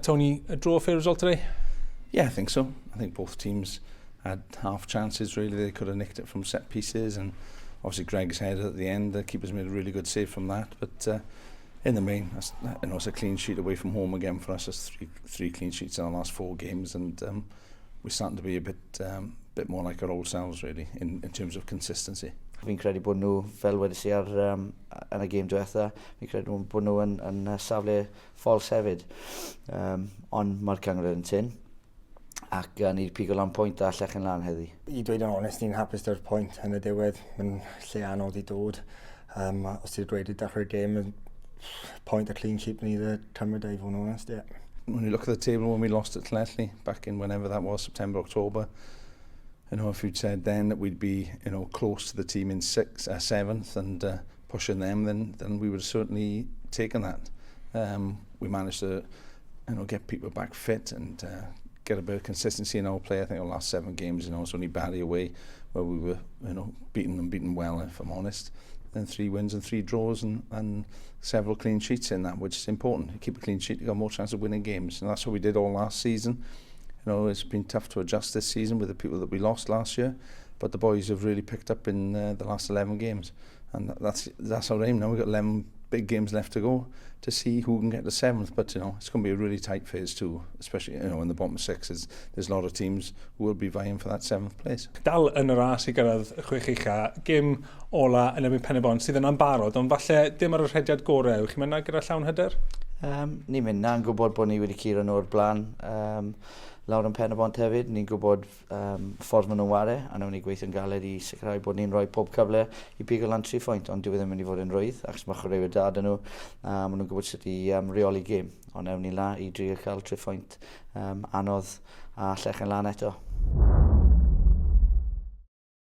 Tony, a draw fair result today? Yeah, I think so. I think both teams had half chances, really. They could have nicked it from set pieces, and obviously Greg's head at the end, the keeper's made a really good save from that. But in the main, that's, you know, it's a clean sheet away from home again for us. It's three clean sheets in the last four games, and we're starting to be a bit more like our old selves, really, in terms of consistency. Fi'n credu bod nhw, fel wedes i yn y gêm diwetha, fi'n credu bod nhw yn safle ffals hefyd. Ond mae'r cynghrair yn tyn ac ni wedi pigo lan pwynt a Llechen Lân heddi. I dweud yn onest, ni'n hapus 'da'r pwynt yn y diwedd. Mae'n lle anodd i dod. Os ti'n dweud i dechrau'r gêm, pwynt a clean sheet ni wedi cymryd e i fod yn onest, yeah. When you look at the table when we lost at Llanelli back in whenever that was, September, October, if you'd said then that we'd be close to the team in sixth, seventh and pushing them, then we would have certainly taken that. We managed to get people back fit and get a bit of consistency in our play. I think our last seven games, it's only Barry away where we were beaten and beaten well, if I'm honest. Then three wins and three draws and several clean sheets in that, which is important. You keep a clean sheet, you got more chance of winning games. And that's what we did all last season. It's been tough to adjust this season with the people that we lost last year, but the boys have really picked up in the last 11 games. And that's our aim now. We've got 11 big games left to go to see who can get the seventh. But it's going to be a really tight phase two, especially in the bottom six. There's a lot of teams who will be vying for that seventh place. Dal yn y ras i gyrraedd y chwech ucha, gêm ola yn erbyn Pen-y-bont sydd yna'n barod, ond falle dim ar y rhediad gorau. Ych chi'n mynd gyda llawn hyder? Ni'n mynd na'n gwybod bod ni wedi curo nhw o'r blaen lawr yn Pen-y-bont hefyd. Ni'n gwybod ffordd maen nhw'n ware a nawn ni gweithio'n galed i sicrhau bod ni'n rhoi pob cyfle i bigo lan 3 phwynt, ond dyw e ddim yn mynd i fod yn rwydd achos mae chwaraewyr da 'da nhw a maen nhw'n gwybod sut i reoli gêm. Ond ewn ni la i drio cael 3 phwynt anodd a Llechen Lân eto.